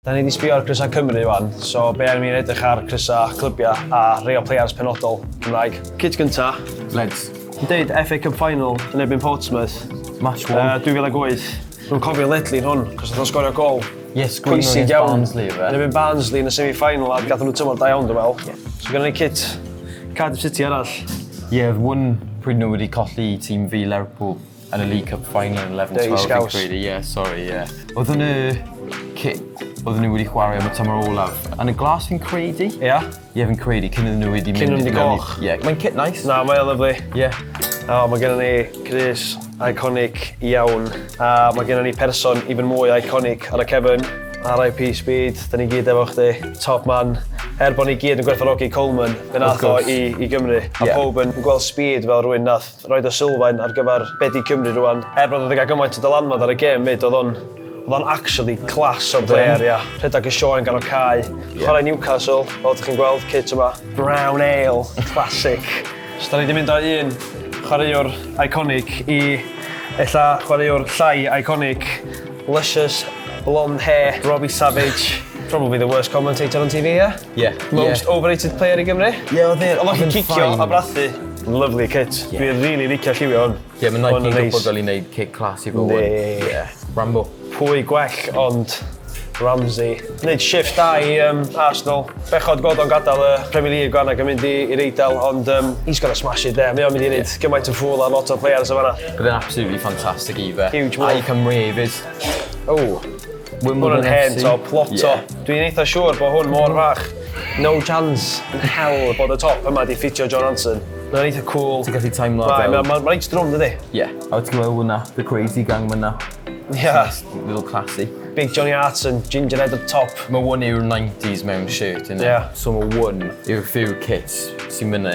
Da ni 'di sbio ar crysau Cymru 'wan, so be am i ni edrych ar crysau clybiau a rhai o players penodol Cymraeg. Kit gynta. Leds. Yn deud FA Cup Final yn erbyn Portsmouth. Match one. 2008. Dwi'n cofio Ledley yn hwn, cos nath o sgorio gol. Ie, sgwino Pwysig against iawn. Barnsley, ife? Yn erbyn Barnsley yn y semi-final a gathon nhw tymor da iawn dwi'n meddwl. So gynnon ni kit Cardiff City arall. Ie, oedd one pryd nhw wedi colli i tîm fi Lerpwl yn y League Cup final yn 11-12 Dirty fi'n Scouse. credu. Ie, sorry, ie. Oedd yn y kit oedden nhw wedi chwarae am y tymor olaf. Yn y glas fi'n credu? Ie. Ie, fi'n credu, cyn iddyn nhw wedi Cyn mynd nhw mynd i mewn i- goch. Ie, mae'n kit nice. Na, mae o'n lyfli. Ie. O, mae gennym ni crys iconic iawn. A mae gennym ni person even mwy iconic ar y cefn. R.I.P. Speed, da ni gyd efo chdi. Top man. Er bod ni gyd yn gwerthfawrogi Coleman, fe nath o course. i, i Gymru. A Ie. pob yn gweld Speed fel rhywun nath roed o sylfaen ar gyfer be di Cymru rwan. Er bod oedd wedi cael gymaint o dylanwad ar y gêm fyd, oedd o'n oedd o'n actually class o player, ia. Rhedeg y sioe yn ganol cae. Chwarae Newcastle, fel ydych chi'n gweld, kit yma. Brown Ale, classic. So da ni wedi mynd o un chwaraewr iconic i ella chwaraewr llai iconic. Luscious, blonde hair, Robbie Savage. Probably the worst commentator on TV, yeah? Ie. Most overrated player i Gymru. Ie, oedd e- Oedd o'n oedd e'n cicio fine. a brathu. Lovely kit. Ie. Dwi'n really licio lliwio hwn. Ie, mae Hwn Nike yn yn neis. gwybod fel i wneud kit class i fod. Yndi. Ie. Rambo. Pwy gwell ond Ramsey. Wneud shift da i Arsenal. Bechod gweld o'n gadael y Premier League gwan ac yn mynd i'r Eidal, ond he's gonna smash it there. Mae o'n mynd i wneud gymaint o ffwl a lot o players o fanna. Bydd e'n absolutely fantastic i fe. Huge A move. i Cymru hefyd. Oh, Wimbledon hwn yn hen FC. top, lot o. Ie. Dwi'n eitha siŵr bod hwn mor fach. No chance in hell bod y top yma di ffitio John Hanson. Mae'n eitha cool. Ti'n gallu teimlo Mae fel- ma, ma, ma reit drwm, dydi? Ie. A wyt ti'n gweld hwnna, the crazy gang fyna. Yeah. Little classy. Big Johnny Artson, ginger head up top. Mae one yw'r 90s mewn shirt, innit? Ie. So mae one yw'r few kits sy'n mynd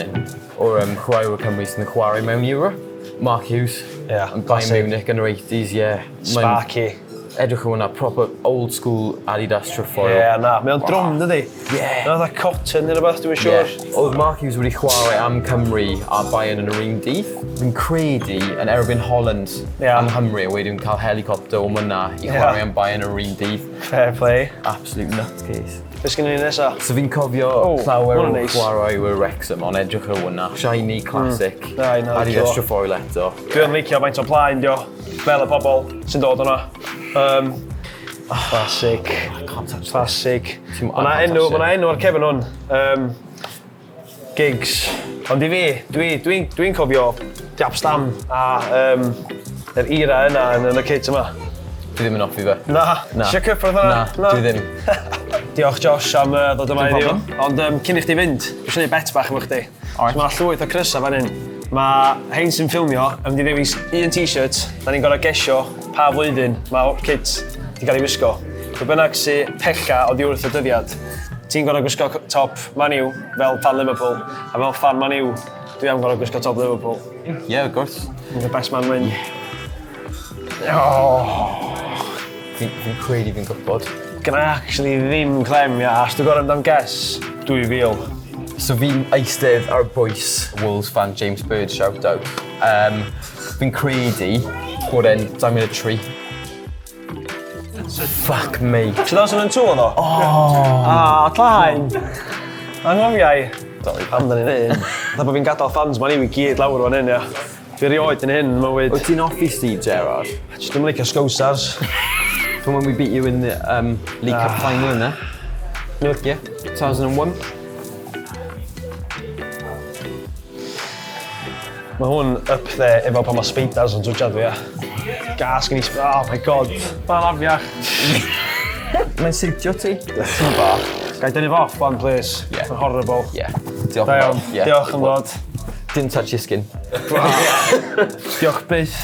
o'r chwaraewyr Cymru sy'n chwarae mewn Euro. Mark Hughes. Ie, Yn Bayern classic. Munich yn yr 80s, ie. Yeah. Sparky. Edrych ar hwnna, proper old school Adidas Trefoil. Ie, yeah, na, mae o'n drwm, dydi? Ie. Mae'n fatha cotton neu rhywbeth, dwi'n siŵr. Ie. Oedd Mark Hughes wedi chwarae am Cymru a Bayern yn yr un dydd. Fi'n credu yn erbyn Holland Ie. am Nghymru a wedyn cael helicopter o myna i Ie. chwarae am Bayern yr un dydd. Fair play. Absolute nutcase. Be sgynnon ni nesa? So fi'n cofio O, llawer o hwnna'n neis. chwaraewyr Wrexham, ond edrych ar hwnna. Shiny, classic. Na, na, Adidas licio. Trefoil eto. Dwi'n licio faint o plaen, dio, fel y pobol sy'n dod o'na. Classic. Can't touch that. Classic. Ti'n- Mae 'na I can't enw, touch ma' 'na it. enw ar cefn hwn. Giggs. Ond i fi, dwi'n dwi, dwi cofio Jaap Stam a yr era yna yn y kit yma. Dwi ddim yn hoffi fe. Na. Na. Isio cyffwrdd hwnna? Na, dwi ddim. Diolch Josh am ddod yma Dim heddiw. problem. Ond cyn i chdi fynd, dwi eisiau gwneud bet bach efo chdi. Alright. So mae 'na llwyth o crysa fan hyn. Mae hein sy'n ffilmio yn mynd i ddewis un t-shirt, da ni'n gorau gesio pa flwyddyn mae kit di gael ei wisgo. Pwy bynnag sy pella oddi wrth y dyddiad, ti'n gorau gwisgo top Man U fel fan Liverpool, a fel fan Man U, dwi am gorau gwisgo top Liverpool. Yeah, of course. The best man win. Oh. Fi'n fi credu fi'n gwybod. Gynna i actually ddim clem, ia. Os dwi'n gorau mynd am guess, 2000. So fi'n eistedd ar bwys Wolves fan James Bird, shout out. Fi'n credu bod e'n 2003. Fuck me. 2002 oedd o? Oh! Ah, tlaen! Anghofiau. Sorry. Pam da ni'n hyn? Fatha bod fi'n gadael fans Man U i gyd lawr fan hyn, ia. Fi erioed yn hyn, mywyd. Wyt ti'n hoffi Steve Gerrard? Just ddim yn licio Scousers. From when we beat you in the League Cup final, innit? Yeah, 2001. Mae hwn up there efo pan mae spiders yn twtsiad fi, ia. Gas gen i Oh my god. Mae'n afiach. Mae'n siwtio ti? Ti'n bach. Ga i dynnu fo off one, please. Yeah. Mae'n horrible. Yeah. Diolch Da yn iawn. fawr. Yeah. Diolch am ddod. Didn't touch your skin. Diolch byth.